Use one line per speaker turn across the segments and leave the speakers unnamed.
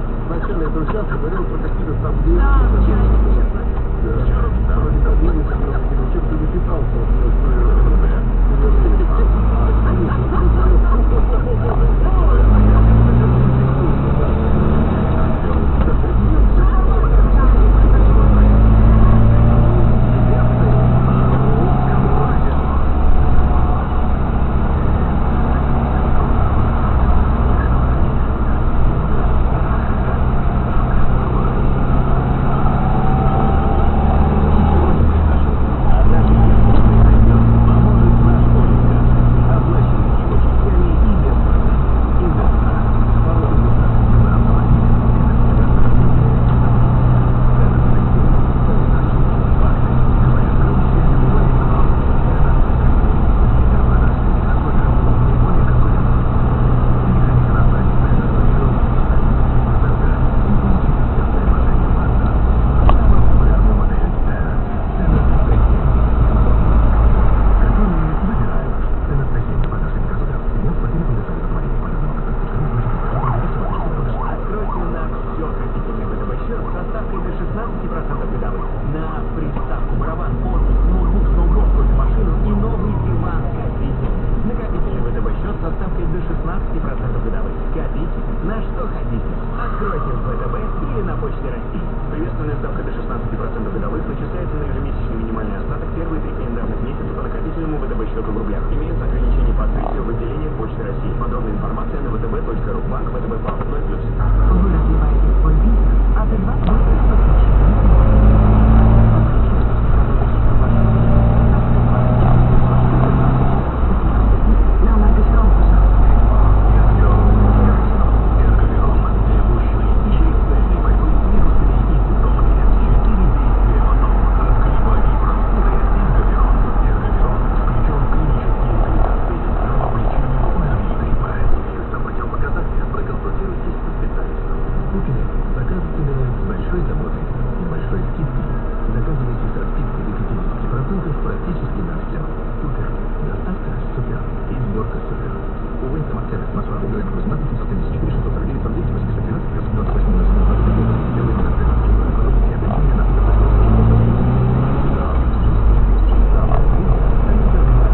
вот в начале этого часа говорил про какие-то таблетки,
Да,
которые,
чайник
да,
сейчас
да, вроде там вирусы, ну, чем-то не питался вот, в перерыве. А, конечно, да.
Однажды если произойдет, поможет наш Оленька. Оплачивайте его частями и без процентов. Инвестстрах. Залог государственного образования. Цены в России. Факты. Говорят громче любой рекламы. Лидер продаж среди конструкторов наиболее конкурентный. Переходите на сайт tender.ru, ставьте скидку и получите спецпредложение Mazda. Самая популярная модель Terra. Цена 37 700. Которые выбирают. Цена 107 продаж среди конструкторов.
Откройте на все накопительный ВТБ счет со ставкой до 16% годовых. На приставку барабан, отпуск, ноутбук, сноуборд, кофемашину и новый диван копите. Накопительный ВТБ счет со ставкой до 16% годовых. Копите на что хотите. Откройте в ВТБ или на Почте России. Приветственная ставка до 16% годовых начисляется на ежемесячный минимальный остаток первые три календарных месяца по накопительному ВТБ счету в рублях. Имеются ограничения по открытию в отделениях Почты России. Подробная информация на втб.ру. Банк ВТБ ПАО 0+.
Вы развиваете свой бизнес, а Т2 быстро подключение Подключайтесь к работающему вашему бизнесу от Т2 414 Нам эргоферон, пожалуйста. Эргоферон.
Эрговерон для мужчин бесцельной борьбы с вирусами и симптомами. Четыре действия в одном. От гриппа и простуды Эрговерон. Эрговерон включен в клинические рекомендации по лечению ОРВИ и гриппа. Имеются противопоказания. Проконсультируйтесь со специалистом. Купили. Заказы собирают с большой заботой и большой скидкой. Заказывайте со скидкой до 50% практически на все. Супер. Доставка супер. И сборка супер. Увы, самоцены. Москва, Угрюм, 18 774 649 49 80 12 28 07 25 Делаем на Подробности ограничения на Они догнали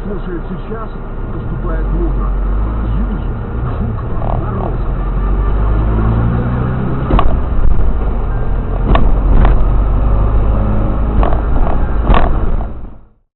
слушает сейчас, поступает мудро.